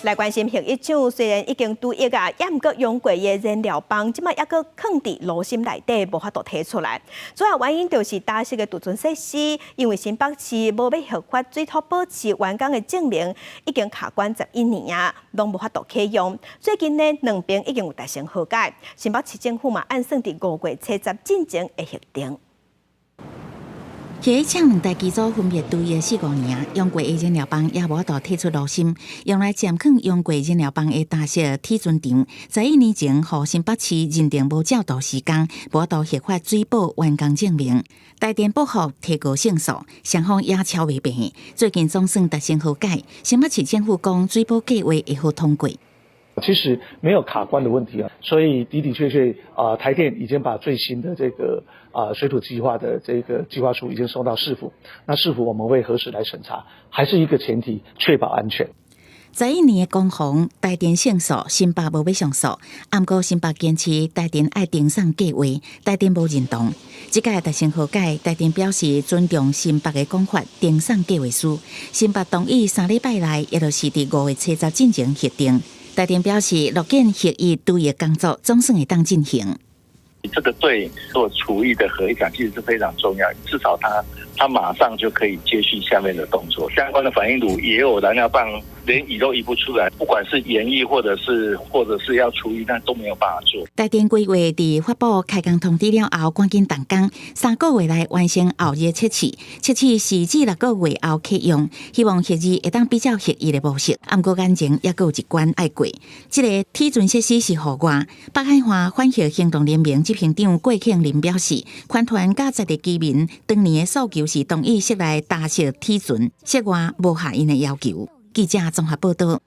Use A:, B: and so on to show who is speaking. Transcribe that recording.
A: 來關心核一廠，雖然已經除役啊，猶毋過用過的燃料棒，這擺猶閣囥佇爐心內底，無法度提出來。主要原因就是焦蝕的貯存設施，因為新北市無欲核發水土保持完工的證明，已經卡關11年啊，攏無法度啟用。最近呢，兩邊已經有達成和解，新北市政府嘛按算佇5月70進前會核定。
B: 核一廠兩台機組分別除役四五年，用過的燃料棒也無法度提出爐心，用來暫囥用過燃料棒的焦蝕儲存場，11年前予新北市認定無照度施工，無法度核發水保完工證明。台電報復提告勝訴，雙方也吵袂平。最近總算達成和解，新北市政府講水保計劃會予通過。
C: 其實沒有卡關的問題啊，所以的的確確啊，台電已經把最新的這個啊水土計劃的這個計劃書已經送到市府，那市府我們會核實來審查，還是一個前提，確保安全。
B: 十一年的攻防，台電勝訴，新北無欲上訴，毋過新北堅持台電愛呈送計劃，台電無認同。這擺達成和解，台電表示尊重新北的講法，呈送計劃書。新北同意3禮拜內，也就是佇5月70進前核定。台電表示，樂見核一除役工作總算會當進行。
D: 這個對做除役的核一廠其實是非常重要，至少他馬上就可以接續下面的動作。相關的反應爐也有燃料棒，連移都移不出來，不管是延役或者是要除役，那都沒有辦法做。
B: 台電規劃佇發布開工通知了後，趕緊動工，3個月內完成後日測試，測試4至6個月後啟用，希望核二會當比照核一的模式。毋過眼前猶閣有一關愛過，這個儲存設施是予外。北海岸反核行動聯盟執行長郭慶林表示，環團佮在地居民當年的訴求是同意設來焦蝕儲存，室外無合𪜶的要求。記者綜合報道。